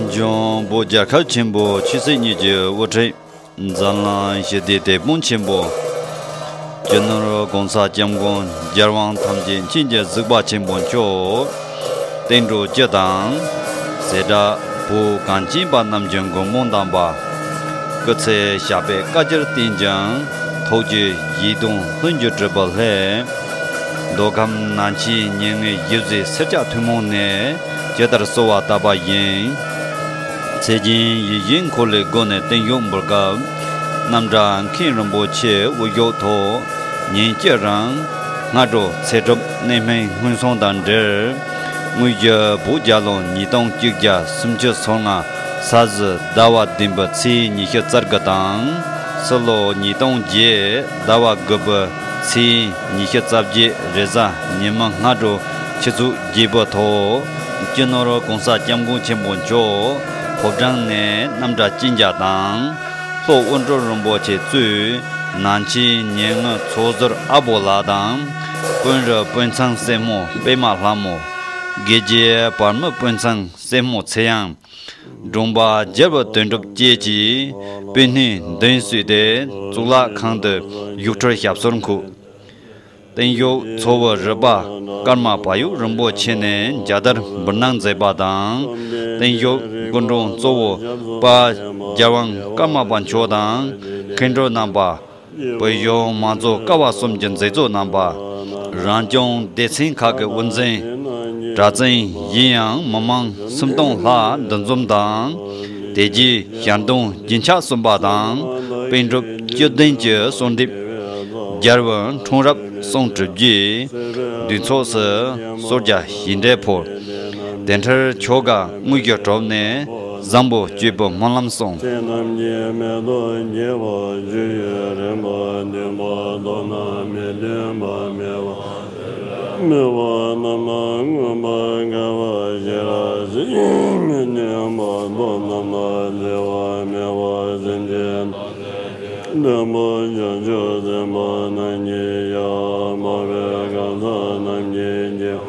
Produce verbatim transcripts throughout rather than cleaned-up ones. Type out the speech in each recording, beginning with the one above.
འབྱུང་བོད་རྒྱལ་ཁབ་ཆེན་པོ་ཆོས་སྲིད་གཉིས་ཀྱི་དབུ་ཁྲིད། འཛམ་གླིང་ཞི་བདེའི་དེད་དཔོན་ཆེན་པོ། སྤྱི་ནོར་༸གོང་ས་༸སྐྱབས་མགོན་རྒྱལ་དབང་ཐམས་ཅད་མཁྱེན་ཅིང་གཟིགས་པ་ཆེན་པོ་མཆོག། བསྟན་འགྲོ་སྤྱི་དང་། ཟེ་འབྲས་བོད་གངས་ཅན་པ་རྣམས་ཀྱི་མགོན་དཔུང་བསྡམས་པ། སྐུ་ཚེ་ཞབས་པད་བསྐལ་བརྒྱར་བརྟན་ཅིང་། ཐུགས་ཀྱི་ཡིད་དུ་ལྷུན་གྱིས་གྲུབ་པའི་ལྷས། མདོ་ཁམས་ནང་ཆེན་ཉེ་ངོས་ཡུལ་ཟེར་སེར་སྐྱ་ཐུན་མོང་ནས་ཇི་ལྟར་གསོལ་བ་བཏབ་པ་བཞིན། ཚེ་རྒྱུན་ཡིད་བཞིན་འཁོར་ལོའི་སྒོ་ནས་བརྟན་བཞུགས་འབུལ་སྐབས། རྣམ་གྲྭ་མཁན་རིན་པོ་ཆེ་དབུ་བཞུགས་ཐོག་ཉིན་གཅིག་རིང་སྔ་དྲོ་ཚེ་སྒྲུབ་གནས་སྨིན་སྔོན་སོང་དང་འབྲེལ། དངོས་གཞི་བོད་རྒྱལ་ལོ་ཉིས་སྟོང་གཅིག་བརྒྱ་སུམ་ཅུ་སོ་ལྔ་ས་གཟའ་ཟླ་བ་བདུན་པའི་ཚེས་ཉི་ཤུ་རྩ་དགུ་དང་། སྲིད་ལོ་ཉིས་སྟོང་བརྒྱད་ཟླ་བ་དགུ་པའི་ཚེས་ཉི་ཤུ་རྩ་བརྒྱད་རེས་གཟའ་ཉི་མ་སྔ་དྲོ་ཆུ་ཚོད་བརྒྱད་པའི་ཐོག་སྤྱི་ནོར་༸གོང་ས་༸སྐྱབས་མགོན་ཆེན་པོ་མཆོག་ཕོ་བྲང་ནས་རྣམ་གྲྭ་གཅིག་བརྒྱ་དང་། ལྷོ་དབོན་སྤྲུལ་རིན་པོ་ཆེ་གཙོས་ནང་ཆེན་ཉེ་ངོས་ཚོགས་ཟུར་ཨ་བོ་ལགས་དང་། དཔོན་རིགས་དཔོན་ཚང་སྲས་མོ་པད་མ་ལྷ་མོ། དགེ་རྒྱས་བར་མི་དཔོན་ཚང་སྲས་མོ་ཚེ་དབྱངས། སྒྲོམ་པ་རྒྱལ་བའི་དོན་གྲུབ་བཅས་ཀྱིས་དཔོན་སྣེ་མདུན་བསུས་ཏེ་གཙུག་ལག་ཁང་དུ་བཞུགས་ཁྲིར་ཞབས་སོར་འཁོད། བརྟན་བཞུགས་ཚོགས་པའི་རིམ་པ་ཀརྨ་བལ་ཡུལ་རིན་པོ་ཆེ་ནས་མཇལ་དར་འབུལ་གནང་མཛད་པ་དང་། བརྟན་བཞུགས་སྐུ་མགྲོན་གཙོ་བོ་དཔལ་རྒྱལ་དབང་ཀརྨ་པ་མཆོག་དང་མཁན་སྤྲུལ་རྣམ་པ། བོད་གཞུང་མང་གཙོ་ཀ་བ་གསུམ་གྱི་མཛད་གཙོ་རྣམ་པ། རང་སྐྱོང་སྡེ་ཚན་ཁག་གི་དབུ་འཛིན། གྲྭ་བཙུན་གཞན་ཡང་མི་མང་སུམ་སྟོང་ལྷག་འདུ་འཛོམས་དང་། དེ་རྗེས་ཞལ་འདོན་རྒྱུན་ཆད་གསུངས་པ་དང་། པཎ་གྲུབ་བཅུ་བདུན་གྱི་གསོལ་འདེབས། རྒྱལ་བའི་འཁྲུངས་རབས་གསུང་གྲུབ་རྗེས། འདུས་ཚོགས་སུ་གསོལ་ཇ་ཞལ་འདྲེན་ཕུལ། དེ་འཕྲལ་ཆོ་ག་དངོས་གཞི་གྲུབ་ནས་བཟང་པོ་སྤྱོད་པའི་སྨོན་ལམ་གསུངས། ཚེ་རྣམས་ཀྱི་མེ་ཏོག་རྒྱས་པར་བརྗོད། རིམ་པ་བདུན་པ་མདོར་ན་མི་བདེན་པ་མེད་པ། མེད་པ་རྣམས་ལ་མངོན་པར་དགའ་བ་ཞེས་ར་ཟིན། མི་མཉམ་པ་མདོ་རྣམས་ལ་བདེ་བ་མེད་པ་སེམས་ཅན། བདེན་པ་བྱང་ཆུབ་སེམས་དཔའ་རྣམས་ཀྱི་ཡང་། མ་བུ་གང་ཟག་རྣམས་ཀྱི་རྒྱལ།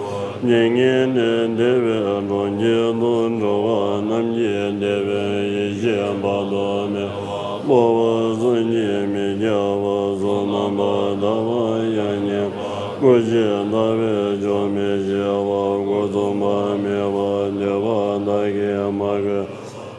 མྱ་ངན་ལས་འདས་པའི་གྲོང་ཁྱེར་དུ། འགྲོ་བ་རྣམས་ཀྱི་བདེ་བའི་ཡེ་ཤེས་དཔག་ཏུ་མེད་པ། འཕོ་བ་སངས་རྒྱས་མི་ཁྱབ་པ་སོགས་རྣམ་པར་དག་པ་ཡང་སྙན། སྐུ་བཞི་ལྟ་བས་ཆོག་མི་ཤེས་པ། སྒོ་གསུམ་པ་མེད་པར་འདོད་པ་དག་གིས་མ་གོས།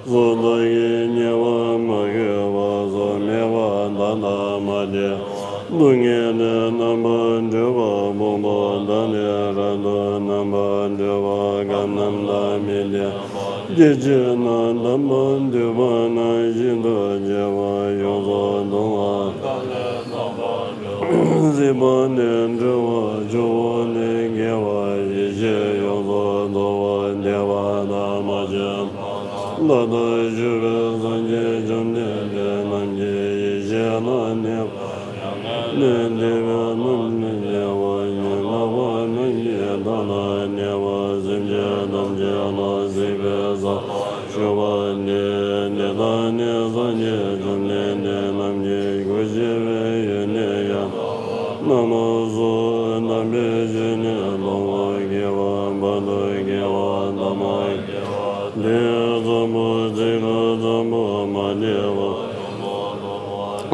གཟུགས་དག་གིས་ཉེ་བར་མ་གོས་པ་སོགས་མེད་པ་དག་དང་མ་བྲལ། སྡུག་བསྔལ་ལས་རྣམ་པར་གྲོལ་བ། ཕུང་པོ་དག་ལས་རབ་ཏུ་རྣམ་པར་གྲོལ་བ། ཁམས་རྣམས་དང་མི་ལྡན་པ། སྐྱེ་མཆེད་རྣམས་དམ་པར་འདོད་པ་རྣམས། ཤིན་ཏུ་གཅེས་པར་ཡོངས་སུ་གདུང་བ། གཟིགས་པ་ལས་གྲོལ་བ། ཆུ་བོ་ལས་བརྒལ་བ། ཡེ་ཤེས་ཡོངས་སུ་རྫོགས་པ། བདེ་བ་དང་མ་ཆེན་པ། ལ་དྭགས་བཞུགས་པའི་སངས་རྒྱས་བཅོམ་ལྡན་འདས་རྣམས་ཀྱི་ཡེ་ཤེས་ལ་གནས་པ། ལས་འདས་པའི་ལམ་ལ་གནས་པ། ཉོན་མོངས་པ་རྣམས་ཀྱི་མཐའ་ལ་གནས་པ། སེམས་ཅན་ཐམས་ཅད་ལ་གཟིགས་པའི་ས་ལ་བཞུགས་པ་སྟེ། དེ་དག་ནི་སངས་རྒྱས་བཅོམ་ལྡན་འདས་རྣམས་ཀྱི་སྐུ་གཤེགས་པའི་ཡུལ་ནས་ཡང་དག་པར་རྣམ་པར་སུ། དམ་པའི་ཆོས་ནི་སྟོང་པར་གྱུར་པ། བར་དུ་དགེ་བ་དང་མ་དགེ་བ། དེ་ཡང་ཚངས་པ་ཚིག་ལ་ཚངས་པ་མ་ཐེག་པ།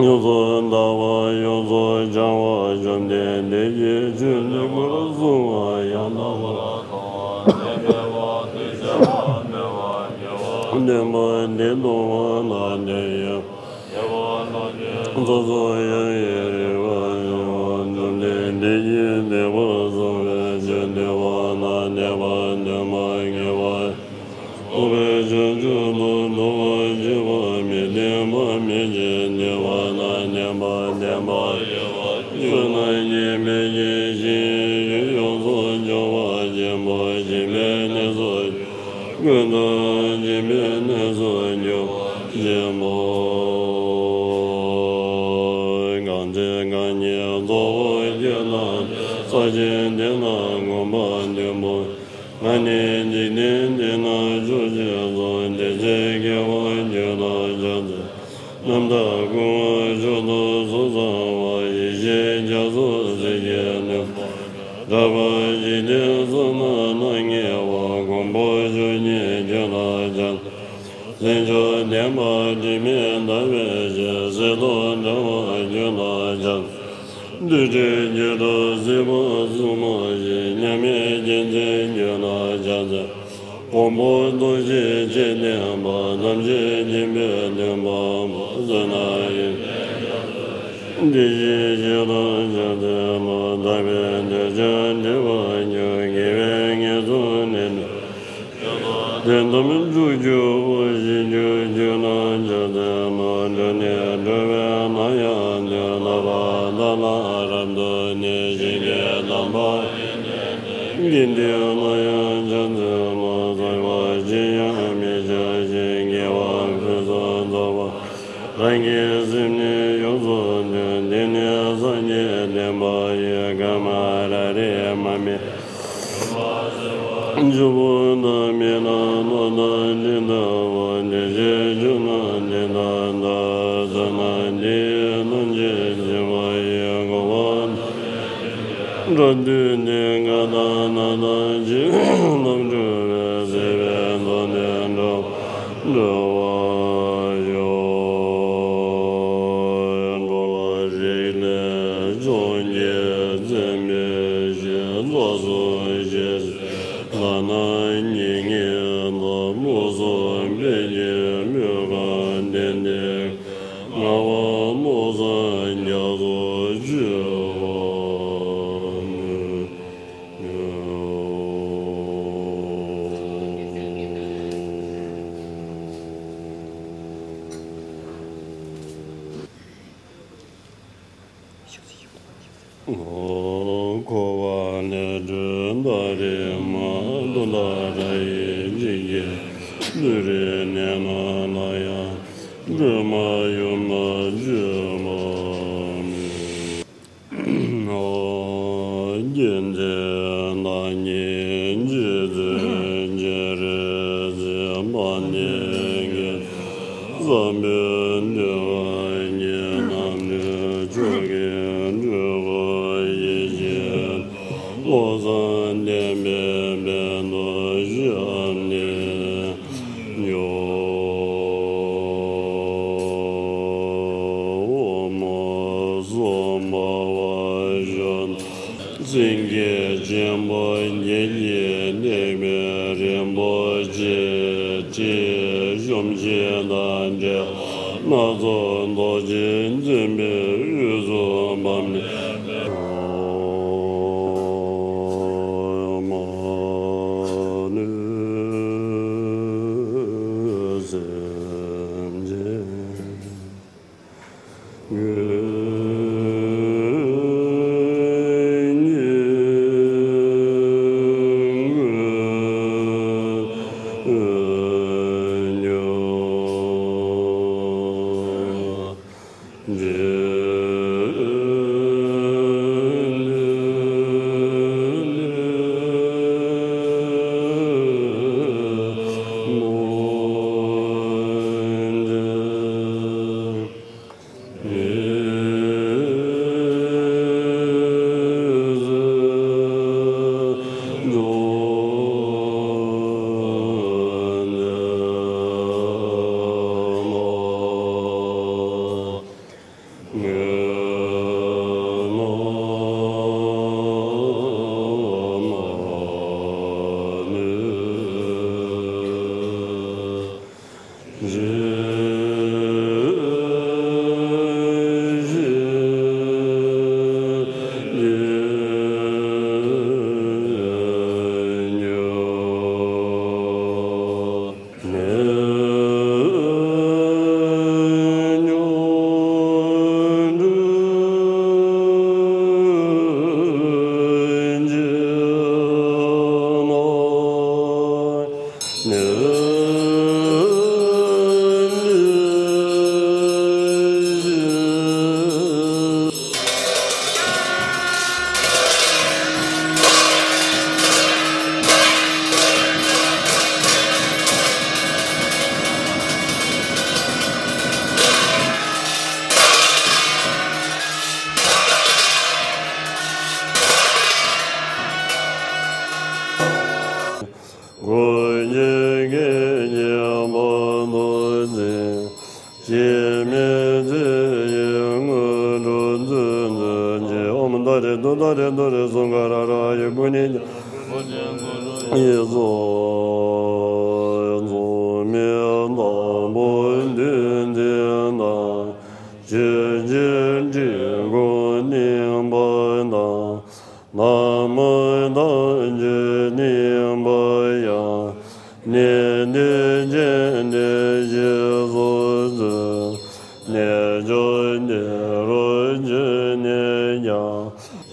ཡོངས་སུ་དག་པ་ཡོངས་སུ་བྱང་བ། བཅོམ་ལྡན་འདས་ཀྱི་ཆོས་ནི་ངོས་བཟུང་བ་ཡང་དག་པར་མཐོང་བ། དེ་མེད་པ་དེ་ཤེས་པ་མེད་པར་གྱུར་པ། བདེན་པ་དེ་མཐོང་བ་ལ་དེ་ཡི་ཚོགས་སུ་ཡང་ཡི་རིག་པ་སྦྱོང་བ། བཅོམ་ལྡན་འདས་ཀྱིས་བདེན་པར་གསུངས་པའི་ཆོས་བདེན་པ་དང་བདེན་པ་དོན་མ་ངེས་པ། རྟོགས་པའི་བྱང་ཆུབ་ཏུ་འགྲོ་བར་བྱེད་པ། མི་བདེན་པ་མེད་ཅིང་བདེན་པ་དང་བདེན་པ་བདེན་པར་ཡོད་པ། ཆོས་རྣམས་ཉིད་མེད་ཅིང་ཞི་ཡི་ཡོངས་སུ་སྦྱོང་བ། སྦྱིན་པ་སྦྱིན་པའི་གནས་སུ་ཀུན་ཏུ་སྦྱིན་པའི་གནས་སུ་གྱུར་པ་ཆེན་པོ། གང་ཚེ་རྐང་གཉིས་རྫོགས་པར་སྐྱེས་ན། ས་ཆེན་དེ་ན་མངོན་པར་འདོད་པ། ང་ནི་འཇིག་རྟེན་འདི་ན་ཕྱོགས་གཅིག་སོང་། དེ་ཚེ་སྐྱེ་བ་བརྒྱ་དང་བརྒྱ་ཚོགས། རྣམ་དག་ཀུན་དབང་མཆོག་ཏུ་སོགས་གསང་བ། ཡེ་ཤེས་རྒྱ་མཚོ་ཟིལ་གྱིས་གནོན་པ་འདྲ། གྲགས་པ་འཇིག་རྟེན་གསུམ་ན་སྣང་ངེས་པ། མགོན་པོ་མཆོག་བརྙེས་ཁྱོད་ལ་ཕྱག་འཚལ། བདེ་མཆོག་ལྡན་པ་དྲི་མེད་ཟླ་བའི་ཞལ། གསེར་མདོག་འདྲ་བ་རྒྱུད་ལ་ཕྱག་འཚལ། རྡུལ་བྲལ་སྐྱེ་འགྲོ་སྲིད་པ་གཟུགས་མ་ཞིག་མཉམ་མེད་རྒྱལ་མཚན་རྒྱུད་ལ་ཕྱག་འཚལ། མགོན་པོ་ཐུགས་རྗེ་ཆེ་ལྡན་པ། ཐམས་ཅད་མཁྱེན་པའི་སྟོན་པ་མ། བསོད་ནམས་ཡོན་ཏན་དེ་བཞིན་གཤེགས་ལ་ཕྱག་འཚལ་ལོ། ཐར་པའི་གདུལ་བྱ་བདེ་བར་གྱུར། དགེ་བས་ངན་སོང་ལས་འདས། དོན་དམ་སྤྲུལ་གྱུར་བར་བྱེད་འགྱུར། རྒྱུད་ལ་ཕྱག་འཚལ་ལོ། འགྲོ་ནས་སྒྲོལ་བའི་ནམ་ཡང་དུ། ལྷག་པར་བདག་ལ་རབ་ཏུ་གནས། ཞིང་གི་དམ་པ་ཡོན་ཏན་ལྡན། དགེ་འདུན་ལ་ཡང་ཕྱག་འཚལ་ལོ། ཟག་པ་ཅི་ཡང་མི་བྱ་ཞིང་། དགེ་བ་ཕུན་སུམ་ཚོགས་པ། རང་གི་སེམས་ནི་ཡོངས་སུ་འདུལ། དེ་ནི་སངས་རྒྱས་བསྟན་པ་ཡི། ཀ་མ་ར་རེ་མ་མི་ཆོས་པོ་དང་མི་ལ་ལོ་དང་འདྲེན་ལྟ་བུ། དེ་བཞིན་ཆོས་རྣམས་དེ་དང་འདྲ། བསོད་ནམས་འདི་ཡིས་ཐམས་ཅད་གཟིགས་པ་ཡི། གོ་འཕང་དག་ཐོབ་ནས་ཀུན་དགའ་དང་ན་དང་བྱེད་རྣམས་གྲོལ་བའི་སྲིད་པའི་མཚོ་ནས་འགྲོ་བ་འགྲོ་བར་ཤོག་འགྲོ་ལ་རིགས་ལས་བྱུང་གི་མཚན་དཔེ་བཞིན། རྫོགས་སུ་ཤེས་བྱའི་ལྷ་རྣམས་ཉིད་ངེས་ལ། མངོན་སུམ་འཕེལ་གྱི་མོས་གུས་ལྡན་ཏེ། ངག་དབང་བློ་བཟང་རྒྱ་མཚོ་མཆོད་པར་མོས། འཁོར་བ་ལས་སྒྲོལ་ཟླ་རེ་མ། ལྟོ་ཟླ་ར་ཡི་འཇིགས་བརྒྱད་ལུས་རེ་ནད་རྣམས་ལ་ཡང་། སྒྲོལ་མ་ཡུམ་ལ་མཆོད་པར་མོས། རྒྱལ་མཚན་བདག་ཉིད་རྗེ་བཙུན་སྤྱན་རས་གཟིགས། དཔལ་ལྡན་དགེ་བསམ་པའི་འདུན་པ་ཉིད། རྣམ་གྲོལ་ཕྱོགས་ཀྱི་སྤྲུལ་སྐུ་ཡེ་ཤེས། བློ་བཟང་ལྡན་པའི་དཔལ་དུ་ཞབས་ནས་འོ་མ་སོགས་འབར་བར་ཤོག་སེང་གེ་ཆེན་པོ་བརྒྱད་ཀྱིས་བཏེགས་པའི་རིན་པོ་ཆེའི་ཁྲི་གཞོམ་བྱེད་དང་བྲལ་བ་སྣ་ཚོགས་རྡོ་རྗེ་འཛིན་པའི་དབུས་སུ་འབབ་ནས། འོ་མ་ནི་སེམས་ཅན། ཏ་རེ་ཏུཏྟཱ་རེ་ཏུ་རེ་སུ་འག་ར་ར་ཡེ་བུ་ནི་ཉ། ཡེ་སོ། མཚུངས་མེད་དང་པོ་འདུལ་འཛིན་དང་། ཆོས་རྗེ་དྲིལ་བུ་གནོན་པ་དང་། ན་མོ་དང་ཆོས་གནོན་པ་ཡང་། གནས་འདི་རྗེས་འདི་ཞེས་སོགས་སུ། རྣལ་འབྱོར་འདི་རུ་འབྱོན་ནས་ཀྱང་།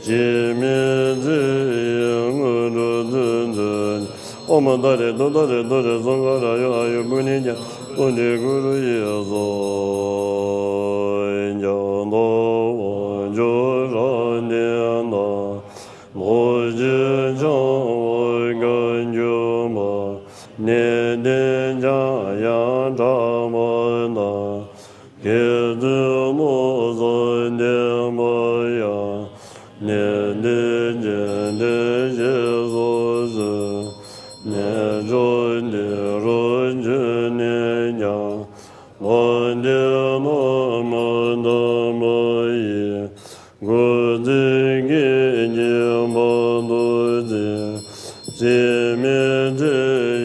འཆི་མེད་ཚེ་ཡི་དངོས་གྲུབ་སྩོལ་མཛོད། ཨོཾ་ཏཱ་རེ་ཏུཏྟཱ་རེ་ཏུ་རེ་སུ་འག་ར་ཡ་ཨ་ཡེ་བུ་ནི་ཉ། ཨུ་ཏི་གུ་རུ་ཡེ་སོ། ཀྱང་དག་དབང་ཕྱུག་རབ་བརྟན་དང་། རྡོ་རྗེ་འཆང་དབང་བཀའ་འགྱུར་མ། གནས་བརྟན་འཆང་ཡང་གྲགས་པ་དང་། དགེ་ཚུལ་མནོ་བསམ་བརྟན་པ་ཡང་། གནས་འདི་རྗེས་འདི་ཞེས་སོགས་སུ། རྣལ་འབྱོར་འདི་རུ་འབྱོན་ནས་ཀྱང་། དཔལ་ལྡན་བླ་མ་དམ་པ་ཡི། སྐུ་ཚེ་སྐད་ཅིག་བར་དུ་བརྩེ། འཆི་མེད་ཚེ་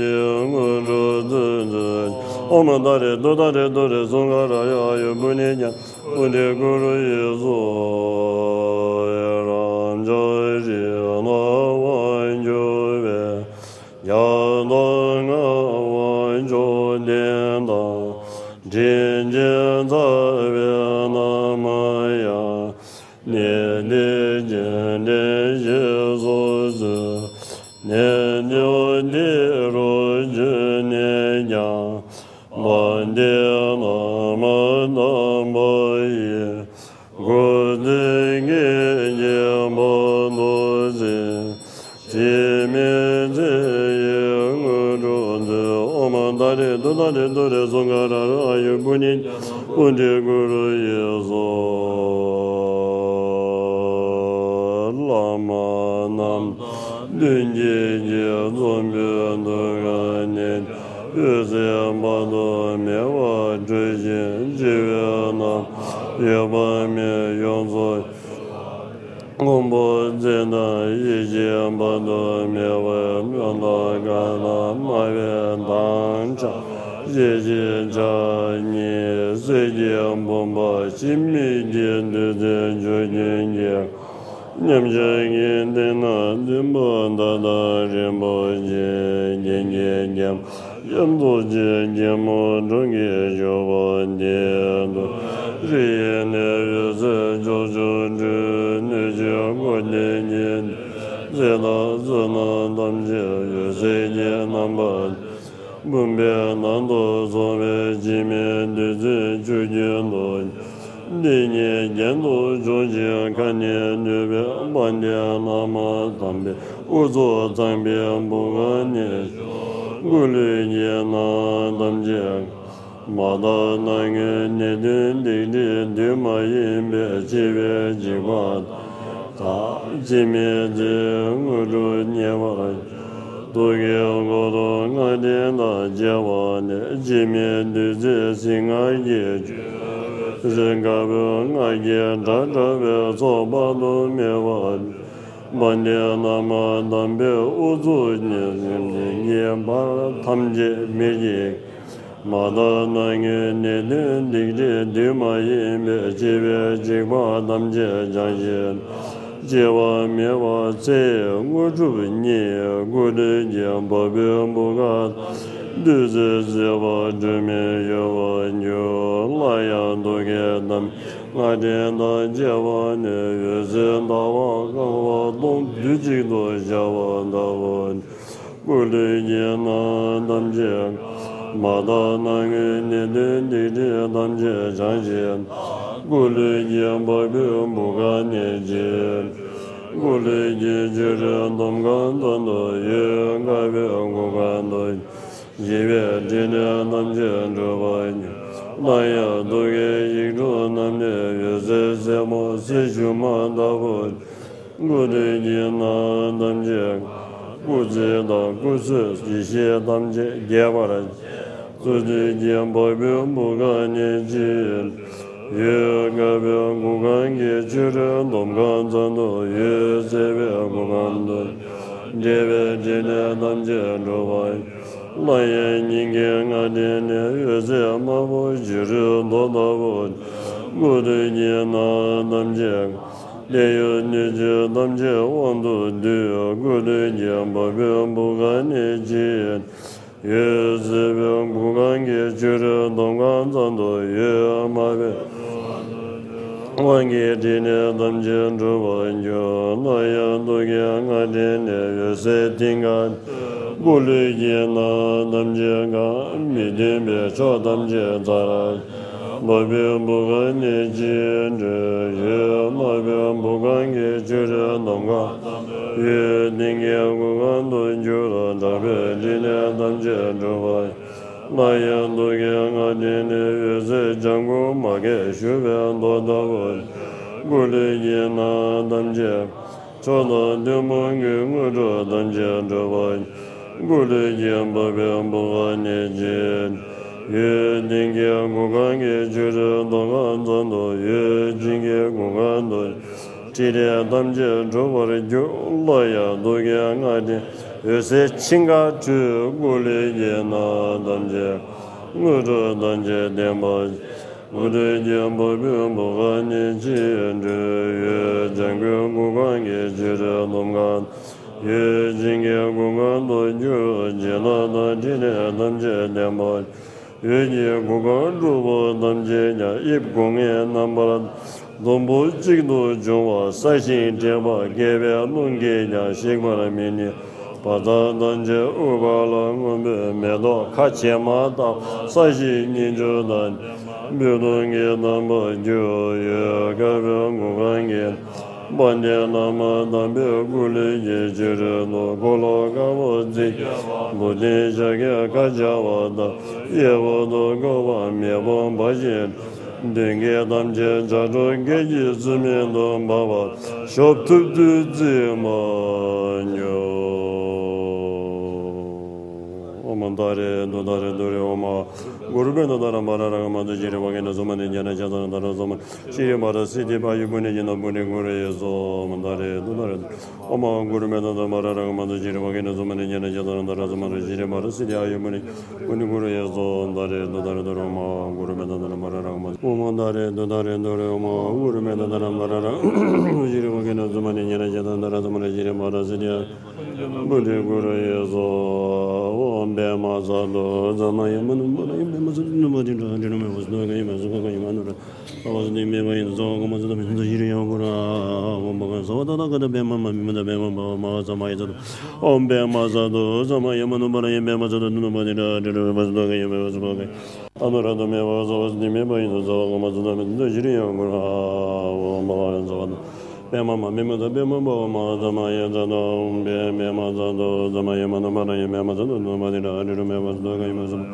ཡི་དངོས་གྲུབ་སྩོལ་མཛོད། ཨོཾ་ཏཱ་རེ་ཏུཏྟཱ་རེ་ཏུ་རེ་སུ་འག་ར་ཡ་ཨ་ཡེ་བུ་ནི་ཉ། ཨུ་ཏི་གུ་རུ་ཡེ་སོ། རབ་འབྱམས་རིགས་ལྔ་དབང་བསྒྱུར་བའི། ཡང་དག་ངག་དབང་མཆོག་ལྡན་དང་། དྲིན་ཅན་རྩ་བའི་བླ་མ་ཡང་། གནས་འདི་རྗེས་འདི་ཞེས་སོགས་སུ། རྣལ་འབྱོར་འདི་རུ་འབྱོན་ནས་ཀྱང་། དཔལ་ལྡན་བླ་མ་དམ་པ་ཡི། སྐུ་ཚེ་སྐད་ཅིག་བར་དུ་བརྩེ། འཆི་མེད་ཚེ་ཡི་དངོས་གྲུབ་སྩོལ། ཨོཾ་ཏཱ་རེ་ཏུཏྟཱ་རེ་ཏུ་རེ་སུ་འག་ར་ར་ཨ་ཡེ་བུ་ནི་ཉ། ཨུ་ཏི་གུ་རུ་ཡེ་སོ། བླ་མ་རྣམས་མཐུན་རྐྱེན་གྱིས། འཛོམས་པའི་འདུ་ཁང་ནས། འོད་གསལ་དཔག་ཏུ་མེད་པ་འཕྲོ་ཞིང་། འཆི་བའི་ནམ་མཁའ་ཡོད་པ་མེད། ཡོངས་སུ་ངོ་བོ་རྩལ་དང་ཡེ་ཤེས་དཔག་ཏུ་མེད་པ། ཡང་དག་གང་དང་སྨྲ་བའི་དམ་བཅའ་ཤེས་བཞིན་ཕྱག་གཉིས། གསེར་གྱི་བུམ་པ་འཆི་མེད་ཀྱི། བདུད་རྩི་ཆུ་རྒྱུན་གྱི། མཉམ་བཞག་གི་སྟེང་ན་བཙུན་པོ་དག་དང་རིན་པོ་ཆེ། རྒྱན་གྱི་རྒྱན་ཡང་རྫོགས་བྱེད་རྒྱལ་མོ་འབྲོམ་གྱིས་བཞུགས་པ་འདི་དུ། རིགས་ཡིད་ནི་འོད་ཟེར་ཕྱོགས་བཅུར་སྤྲོས། གནོད་བྱེད་ཀུན་ལྡན་གྱི། ཚེ་དང་བསོད་ནམས་ཐམས་ཅད་འོད་ཟེར་གྱི་རྣམ་པར། བུམ་པའི་ནང་དུ་སོང་བས། འཆི་མེད་བདུད་རྩིའི་ཆུ་རྒྱུན་དུ། འདི་ཉིད་རྒྱན་དུ་བྱུང་ཞིང་ཁ་ནས་ནུས་པའི། དཔལ་ལྡན་བླ་མ་དམ་པས་དབུ་གཙུག་ཚངས་པའི་བུ་ག་ནས། སྐུ་ལུས་ཀྱི་ནང་ཐམས་ཅད། མ་དག་སྣང་ངན་ནད་གདོན་སྡིག་སྒྲིབ་དུས་མ་ཡིན་པའི་འཆི་བའི་འཇིགས་པ་དག། འཆི་མེད་ཚེའི་དངོས་གྲུབ་བརྙེས་པར། ཐུགས་ཀའི་འཁོར་དུ་སྔགས་ཕྲེང་དང་བཅས་པ་ནས། འཆི་མེད་བདུད་རྩིའི་གཟིགས་སྔགས་ཀྱི། ཆོས་འོད་ཟེར་དཀར་པོའི་སྔགས་ཀྱི་སྒྲ་བསྒྲགས་པའི་ཚོགས་དཔག་ཏུ་མེད་པ། དཔལ་ལྡན་བླ་མ་དམ་པའི་དབུ་གཙུག་ནས། སེམས་ཅན་གྱི་བར་ཐམས་ཅད་མི་སྐྱེ། མ་དག་སྣང་ངན་ནད་གདོན་སྡིག་སྒྲིབ་དུས་མ་ཡིན་པའི། འཆི་བའི་འཇིགས་པ་ཐམས་ཅད་བྱང་ཞིང་། སྐྱེ་བ་མེད་པ་ཚེ་ཡི་དངོས་གྲུབ་བརྙེས། སྐུ་ལུས་ཀྱི་བ་སྤུའི་བུ་ག། བདུད་རྩིས་གཟིར་བ་སྒྲོན་མེ་ཡོད་པར་གྱུར། སླར་ཡང་ཐུགས་ཀའི་དམ་སྔགས་ཕྲེང་དང་བཅས་པ་ནས། འོད་ཟེར་ཟླ་བ་གང་བ་སྟོང་དུས་གཅིག་ཏུ་ཤར་བ་ལྟ་བུ། སྐུ་ལུས་ཀྱི་ནང་ཐམས་ཅད། མ་དག་སྣང་ངན་ནད་གདོན་སྡིག་སྒྲིབ་ཐམས་ཅད་བྱང་ཞིང་། སྐུ་ལུས་ཀྱི་བ་སྤུའི་བུ་ག་ནས་ཕྱིར། སྐུ་ལུས་ཀྱི་བཅུ་དྲུག་འདོམ་གང་དོན་དུ་ཡོད། དཀར་པོའི་གུར་ཁང་དུ། ཞི་བའི་ཕྲིན་ལས་ཐམས་ཅད་འགྲུབ་པར་འགྱུར། སླར་ཡང་ཐུགས་ཀའི་ཡིག་འབྲུ་རྣམས་ནི། འོད་ཟེར་སེར་མོ་གསེར་ཞུན་མ་ལྟ་བུ། སྐུ་ལུས་ཀྱི་ནང་ཐམས་ཅད། སྐུ་ཚེ་དང་སྐུ་གསོན་ཡེ་ཤེས་ཐམས་ཅད་རྒྱས་པར་བྱེད། སྐུ་ལུས་ཀྱི་བ་སྤུའི་བུ་ག་ནས་ཕྱིར། ཡོད། བསྐལ་པའི་གུར་ཁང་གི་ཕྱི་རོལ་འདོམ་གང་ཙམ་དུ་ཡོད། སྲིད་པའི་གུར་ཁང་དུ་འབྲེལ་བའི་སྒྲིབ་གནས་ཐམས་ཅད་འགྲུབ་པར། སླར་ཡང་སྙིང་གའི་སྔ་ལྟས་ནས་འོད་ཟེར་དམར་པོ་བྱུ་རུའི་མདོག་ལྟ་བུ། སྐུ་དུས་ཀྱི་ནང་ཐམས་ཅད། ལས་ཡུལ་སྣོད་བཅུད་ཐམས་ཅད་དབང་དུ་བསྡུས། སྐུ་དུས་ཀྱི་འཕགས་པའི་བུ་ག་ནི་ཅི་ཡོད། སྲིད་པའི་གུར་ཁང་གི་ཕྱི་རོལ་འདོམ་གང་ཙམ་དུ་ཡོད། དམར་པོའི་དབང་གིས་སྒྲིབ་གནས་ཐམས་ཅད་འགྲུབ་པར་འགྱུར། སླར་ཡང་རྡོ་རྗེའི་སྔ་ལྟས་ནས་འོད་ཟེར་མཐིང་ག། སྐུ་དུས་ཀྱི་ནང་ཐམས་ཅད་གང་། མི་མཐུན་པའི་ཕྱོགས་ཐམས་ཅད་ཚར། འཕགས་པའི་བུ་ག་ནི་ཅི་འདྲ་ཡོད། དམར་པོའི་བུ་ག་གི་ཕྱི་རོལ་འདོམ་གང་ཡོད། མཐིང་གའི་གུར་ཁང་དུ་གྱུར། དྲག་པོའི་སྒྲིབ་གནས་ཐམས་ཅད་འགྲུབ་པར། སླར་ཡང་རྡོ་རྗེའི་སྔ་ལྟས་ནས་འོད་ཟེར་ལྗང་གུ་མ་གས་བཞུ་བའི་མདོག་ལྟ་བུ། སྐུ་དུས་ཀྱི་ནང་ཐམས་ཅད། མཆོག་དང་ཐུན་མོང་གི་དངོས་གྲུབ་ཐམས་ཅད་འགྲུབ་པར། སྐུ་དུས་ཀྱི་འཕགས་པའི་བུ་ག་ནི་ཅི་ཡོད། མཐིང་གའི་གུར་ཁང་གི་ཕྱི་རོལ་འདོམ་གང་ཙམ་དུ་ཡོད། མཐིང་གའི་གུར་ཁང་དུ་ཕྲིན་ལས་ཐམས་ཅད་འགྲུབ་པར་འགྱུར། སླར་ཡང་རྡོ་རྗེའི་སྔ་ལྟས་འོད་ཟེར་ཆིངས་ཁ་འཕྲོས། སྐུ་དུས་ཀྱི་ནང་ཐམས་ཅད་དངོས་གྲུབ་ཐམས་ཅད་བརྟན་པར། སྐུ་དུས་ཀྱི་འཕགས་པའི་བུ་ག་ནི་ཅི་འདྲ་ཡོད། ལྗང་གུའི་གུར་ཁང་གི་ཕྱི་རོལ་འདོམ་གང་ཡོད། མཐིང་གའི་གུར་ཁང་དུ་གྱུར། བྱིན་རླབས་དང་ཕྲིན་ལས་ཐམས་ཅད་ལྡན་པ། འོད་ཀྱི་གུར་ཁང་སྤྲུལ་པ་ཐམས་ཅད་ཀྱང་། དབྱིབས་སྒོ་ལྔའི་རྣམ་པར་དུམ་བུ་གཅིག་ཏུ་བྱུང་བ། གསལ་ཞིང་མཁྲེགས་པ་རྒྱས་པའི་རླུང་གིས་ཀྱང་ཞིག་པར་མི་ནུས། བ་ཚྭ་ཐམས་ཅད་ཨུཏྤ་ལ་སྔོན་པོའི་མེ་ཏོག་ཁ་ཕྱེ་མ་ལྟ་བུ། གསལ་ཞིང་མཉེན་ཆུ་དང་ལྡན་པ། སྤོས་ཐུང་གི་རྣམ་པར་གྱུར་ཡོད། བསྐལ་པའི་གུར་ཁང་གི་དཔལ་ལྡན་བླ་མ་དམ་པའི་སྐུ་ལུས་ཀྱི་ཕྱི་རོལ་དུ། འཁོར་ལོ་དཀར་པོ་རྩིབས་བརྒྱད་པ། མདོག་ལྡན་ཤཱཀྱའི་ཁ་འབྱར་བ་ལྟ་བུ། གཡས་འོག་ཏུ་བསྐལ་པ་མེ་དཔུང་འབར་ཞིང་། མདུན་བསྐྱེད་ཐམས་ཅད་བྱ་གྲོགས་སྐད་ཀྱིས་སུ་མིན་དུ་འབར་བ། ཞབས་ཐུབ་བདུད་རྩི་མ་གྱུར། ཨོཾ་ད་རེ་དུ་ད་རེ་དུ་རེ་ཨོཾ། གུ་རུ་པདྨ་ཏཱ་ར་མ་ར་ར་ག་མ་དུ་ཤྲཱི་ཝ་གེ་ན་སུ་མ་ནི་ཉ་ན་ཤ་ད་ར་ད་ར་སུ་མ་ནི་ཤྲཱི་མ་ར་སིདྡྷི་པཱ་ཡུ་པུ་ནི་ཇི་ན་པུ་ནི་གུ་རུ་ཡེ་སྭཱ་ཧཱ། ཨོཾ་ད་རེ་དུ་ད་རེ་དུ། ཨོཾ་གུ་རུ་པདྨ་ཏཱ་ར་མ་ར་ར་ག་མ་དུ་ཤྲཱི་ཝ་གེ་ན་སུ་མ་ནི་ཉ་ན་ཤ་ད་ར་ད་ར་སུ་མ་ནི་ཤྲཱི་མ་ར་སིདྡྷི་ཡུ་པུ་ནི་ཇི་ན་པུ་ནི་གུ་རུ་ཡེ་སྭཱ་ཧཱ། ད་རེ་དུ་ད་རེ་དུ་རེ་ཨོཾ་གུ་རུ་པདྨ་ཏཱ་ར་མ་ར་ར་ག་མ་དུ། ཨོཾ་ད་རེ་དུ་ད་རེ་དུ་རེ་ཨོཾ་གུ་རུ་པདྨ་ཏཱ་ར་མ་ར་ར་ག་མ་དུ་ཤྲཱི་ཝ་གེ་ན་སུ་མ་ནི་ཉ་ན་ཤ་ད་ར་ད་ར་སུ་མ་ནི་ཤྲཱི་མ་ར་སིདྡྷི་ཡུ་པུ་ནི་གུ་རུ་ཡེ་སྭཱ་ཧཱ། ཨོཾ་པདྨ་སཱ་ཏུ་ཛ་མ་ཡ་མ་ནུ་པ་ལ་ཡ་པདྨ་སཱ་ཏུ་ནུ་པ་ཏི་ཏྲ་ཏྲི་ཏྲ་མེ་བ་སུ་ཏོ་ག་ཡ་མེ་སུ་ཁ་ག་ཡ་མ་ནུ་ར་ཨ་བ་སུ་ཏི་མེ་བ་ཡིན་ཙོ་ག་མ་སུ་ཏོ་མེ་སུ་ཏོ་ཤི་རི་ཡ་གུ་ར། ཨོཾ་བ་ག་ས་བ་ཏ་ཏ་ག་ཏ་པདྨ་མ་མི་མ་ཏ་པདྨ་བ་མ་ཛ་མ་ཡ་ཛ་ཏུ། ཨོཾ་པདྨ་སཱ་ཏུ་ཛ་མ་ཡ་མ་ནུ་པ་ལ་ཡ་པདྨ་སཱ་ཏུ་ནུ་པ་ཏི་ཏྲ་ཏྲི་ཏྲ་མེ་བ་སུ་ཏོ་ག་ཡ་མེ་བ་སུ་ཏོ་ག་ཡ། ཨ་ནུ་ར་ཏ་མེ་བ་ས་བ་སུ་ཏི་མེ་བ་ཡིན་ཙོ་ག་མ་སུ་ཏོ་མེ་སུ་ཏོ་ཤི་རི་ཡ་གུ་ར། ཨོཾ་བ་ག་ས་བ་ཏ། པདྨ་མ་མི་མ་ཏ་པདྨ་བ་མ་ཛ་མ་ཡ་ཛ་ཏུ། ཨོཾ་པདྨ་སཱ་ཏུ་ཛ་མ་ཡ་མ་ནུ་པ་ལ་ཡ་པདྨ་སཱ་ཏུ་ནུ་པ་ཏི་ཏྲ་ཏྲི་ཏྲ་མེ་བ་སུ་ཏོ་ག་ཡ་མེ་སུ།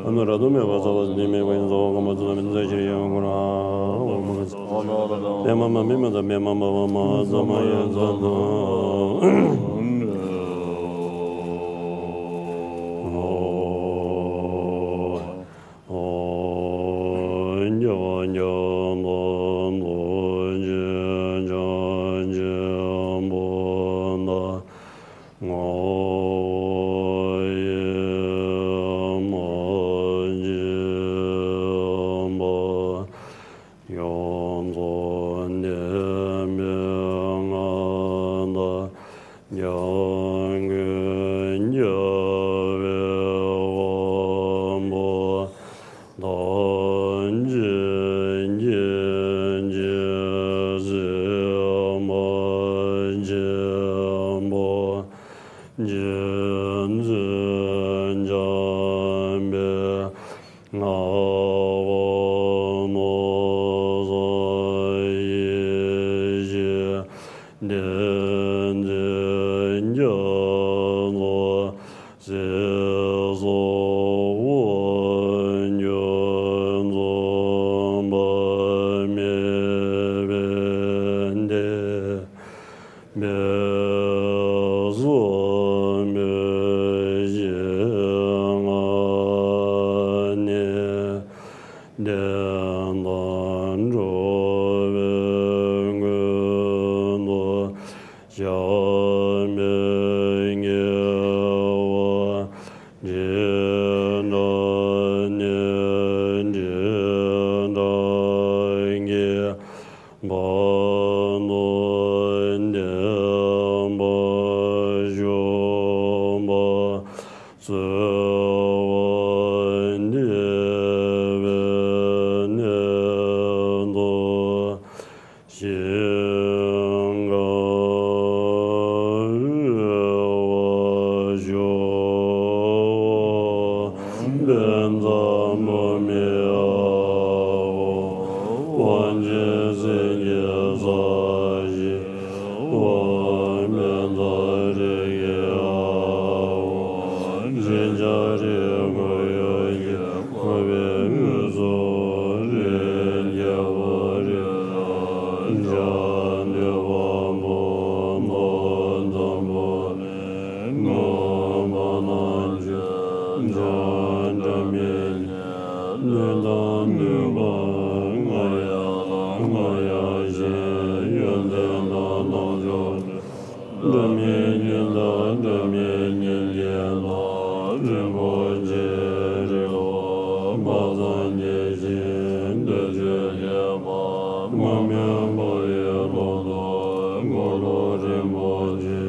ཨ་ནུ་ར་ཏ་མེ་བ་ས་བ་སུ་ཏི་མེ་བ་ཡིན་ཙོ་ག་མ་སུ་ཏོ་མེ་སུ་ཏོ་ཤི་རི་ཡ་གུ་ར། ཨོཾ་བ་ག་ས་བ་ཏ། པདྨ་མ་མི་མ་ཏ་པདྨ་བ་མ་ཛ་མ་ཡ་ཛ་ཏུ། ཨོ། ཨོ། འཇམ་དབྱངས་རྡོ་རྗེ་འཆང་ཆེན་པོ་དང་། ང་ཡི་མ་བྱིན་པ། ཡོངས་རྫོགས་བདེན་པའི་མངའ་བདག ༸སྐྱབས་མགོན་རྒྱལ་བའི་དབང་པོ། ཐམས་ཅད་མཁྱེན་ཅིང་གཟིགས་པ་ཆེན་པོ། རྗེ་བཙུན་འཇམ་དཔལ་ངག་དབང་ནོར་བཟང་ཡེ་ཤེས་བསྟན་འཛིན་རྒྱ་མཚོ་ཟས་སོགས་དབང་སྒྱུར་འཛོམས་པ་མེད་པའི་བདེ། བའི་བསམ་པའི་ཞིང་ང་ནི་བདེན་དང་ གསོལ་བ་འདེབས་པའི་གནད་དུ་ཞིང་ཁམས་འོད་དཔག་མེད་པའི་ཕྱོགས། དཔལ་འཛམ་བུ་མེད་ཨ་ཝ་དབང་ཆེན་སེང་གེ་ས་གཞི་དབང་མེ་ཏོག་རི་གི་ཨ་ཝ་རི་ལྕགས་རི་འཁོར་ཡུག་གི་འཁོར་བའི་དབུས་སུ་རི་རྒྱལ་པོ་རི་རབ་འཇམ་དཔལ་དབང་པོ་མདོག་འཛོམས་པོ་མངོན་པ་རྣམ་འཕྲུལ་འཇམ་དཔལ་མི་ལུས་དང་ནུས་པ་མངའ་ཡང་དང་མངའ་ཡང་ཞིང་ཡོན་ཏན་དང་རྣམ་དཔྱོད་འདྲ་མིན་སྙིང་གཏམ་འདྲ་མིན་སྙིང་རྗེ་དང་རིན་པོ་ཆེ་རིགས་དྲུག་དཔག་བསམ་དགྱེས་ཤིང་འདོད་ཆོས་རྒྱས་པ་མ་སྨིན་པ་ཡི་ལོ་ཏོག་འཁོར་ལོ་རིན་པོ་ཆེ་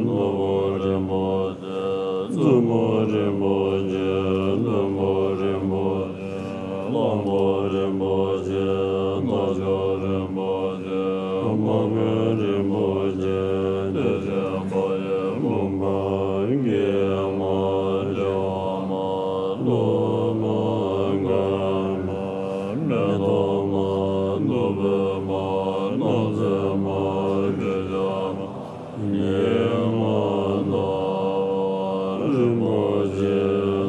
ནོར་བུ་རིན་པོ་ཆེ་བཙུན་མོ་རིན་པོ་ཆེ་བློན་པོ་རིན་པོ་ཆེ་གླང་པོ་རིན་པོ་ཆེ་རྣ་མཆོག་རིན་པོ་ཆེ་མ་དགོན་རིན་པོ་ཆེ་བདེ་ཆེན་དཔལ་ཡུལ་མུན་པ་སྐྱེས་མ་བྱེ་བ་མ་ལོ་མ་མཁའ་མ་མེ་ཏོག་མ་ནོར་བུ་མ་ནགས་ཚལ་མ་དྲི་ཟ་མ་ཉི་མ་ཟླ་བ་རིན་པོ་ཆེ་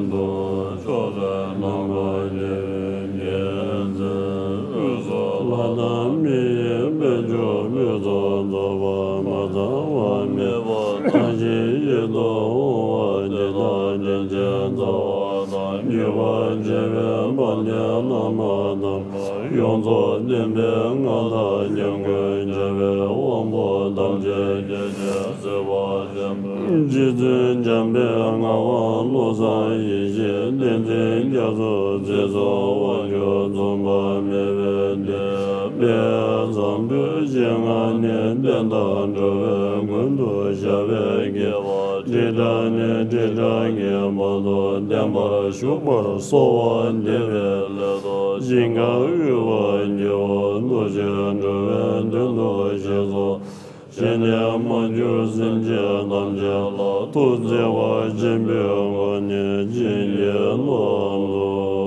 མདོག་ཕྱོགས་བྲལ་རྣམ་པར་རྒྱལ་བའི་རྒྱལ་མཚན་དབུས་སུ་ལྷ་དང་མི་ཡི་དཔལ་འབྱོར་དབུས་སུ་རྫོགས་པ་མ་ཚང་བ་མེད་པ་མཐའ་བཞིའི་ཡིད་དུ་འོང་བ་དེ་དག་དྲིན་ཅན་རྩ་བ་དང་ནུས་པ་ཆེ་བའི་དཔལ་ལྡན་བླ་མ་དམ་པ་ཡོངས་རྫོགས་བསྟན་པའི་མངའ་བདག་སྐྱབས་མགོན་རྒྱལ་བའི་དབང་པོ་དམ་ཅན་རྒྱལ་བྱེད་སྲིད་པ་ཆེན་པོ་རྗེ་བཙུན་འཇམ་དཔལ་ངག་དབང་བློ་བཟང་ཡེ་ཤེས་བསྟན་འཛིན་རྒྱ་མཚོ་རྩེ་གཙུག་དབང་ཕྱུག་འཛོམས་པ་མེད་པའི་སྡེ་དཔལ་འཛམ་བུའི་ཞིང་ཁམས་ནས་བསྟན་དང་འགྲོ་བའི་མགོན་དུ་ཞགས་པའི་རྒྱལ་པོ་ཁྲི་ཕྲག་ནས་ཁྲི་ཕྲག་གི་བར་དུ་བརྟན་པར་བཞུགས་པར་གསོལ་བ་འདེབས་པའི་སླད་དུ་ཞིང་ཁམས་དབུལ་བ་འགྱུར་བ་འདུ་བྱེད་འགྲོ་བའི་དོན་དུ་ཞིག་གསོ་བྱས་ནས་མ་གྱུར་སེམས་ཅན་ཐམས་ཅད་ལ་ཐུགས་བརྩེ་བ་ཆེན་པོའི་སྒོ་ནས་བྱིན་གྱིས་རློབས་ཏོ།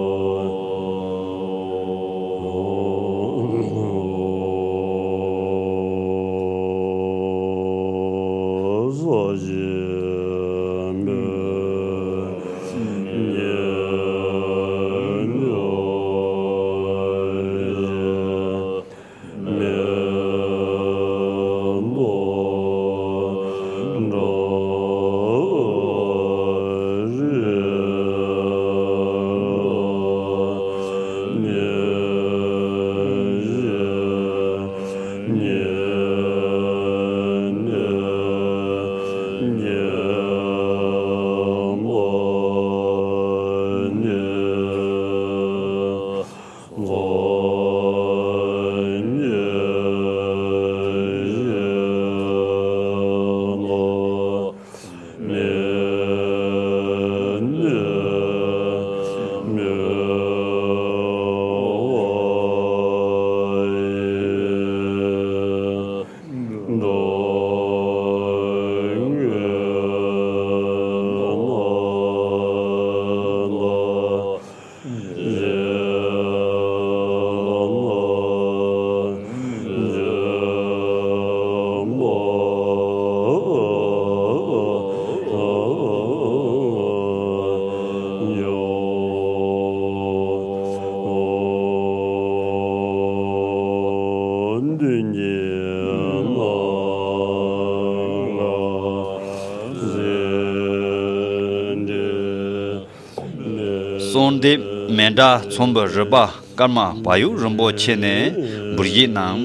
གསོལ་འདེབས་མཎྜལ་ཚོམ་བུ་རུ་པ་ཀརྨ་བལ་ཡུལ་རིན་པོ་ཆེ་ནས་འབུལ་བཞེས་གནང་།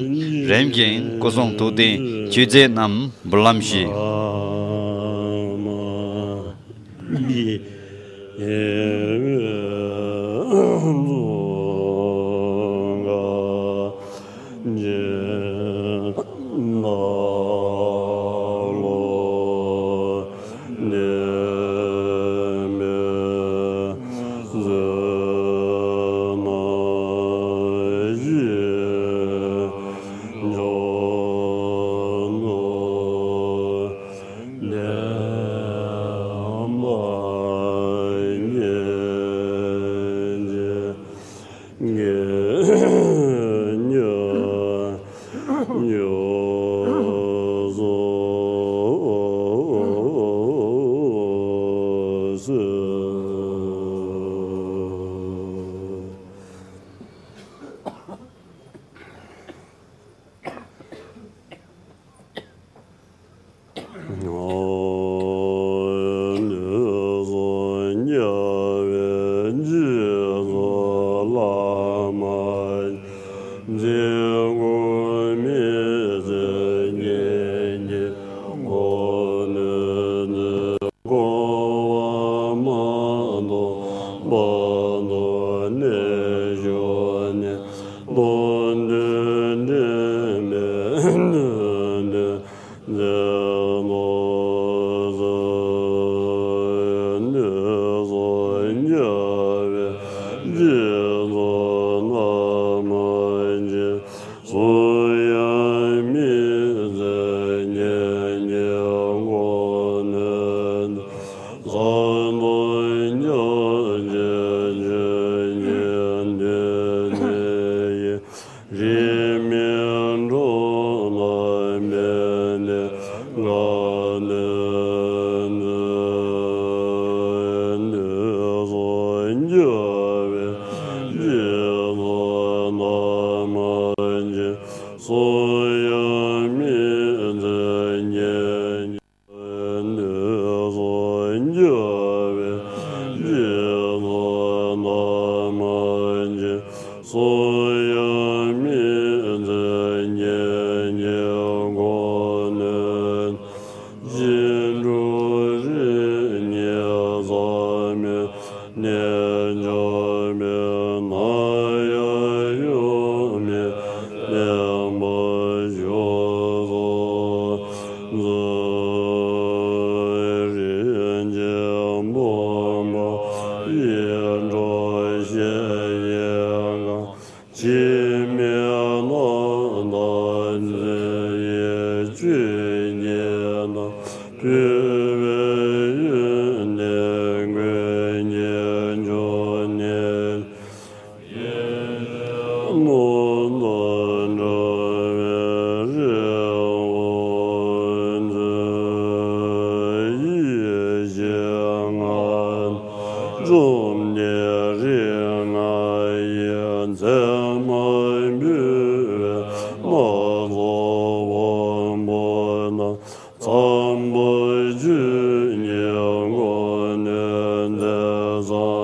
རིམ་བཞིན་སྐུ་གསུང་ཐུགས་རྟེན་མཆོད་རྫས་རྣམས་འབུལ་ལམ་ཞུས། འགྱུར་བའི་རྗེས་སུ་བདག་མ་མཆིས། གསུང་ཡང་མི་འཛིན་ཉིད་ཀྱིས་མགོ་ནས། སྤྱི་འགྲོ་རིགས་ངན་བསམ་མེད་གནས་འཇོམས་པའི། ནམ་ཡང་གཡོ་མེད་བརྟན་པར་བཞུགས་སུ་གསོལ། རིན་ཆེན་སྤོབས་པ་ཡིད་འཕྲོག་ཞལ་གྱི་ཁ། འཆི་མེད་རྣམ་དག་མཛད་ཡི་ཆོས་ཀྱི་སྟན། ཕུལ་བའི་ཡོན་ཏན་ཀུན་གྱི་འབྱུང་གནས། རྣམ་དག་འགྲོ་བའི་རི་བོ་མཛེས། ཡེ་ཤེས་ལྔ་འཛོམས་ཏེ་རིགས་ལྔ་ཡི། མཚན་མ་འབུལ་བའི་སྣ་ཚོགས་ཕུན་པོ་དང་། ཚངས་པ་སྤྱོད་ཉིད་མགོན་ནས་མཛད་ས།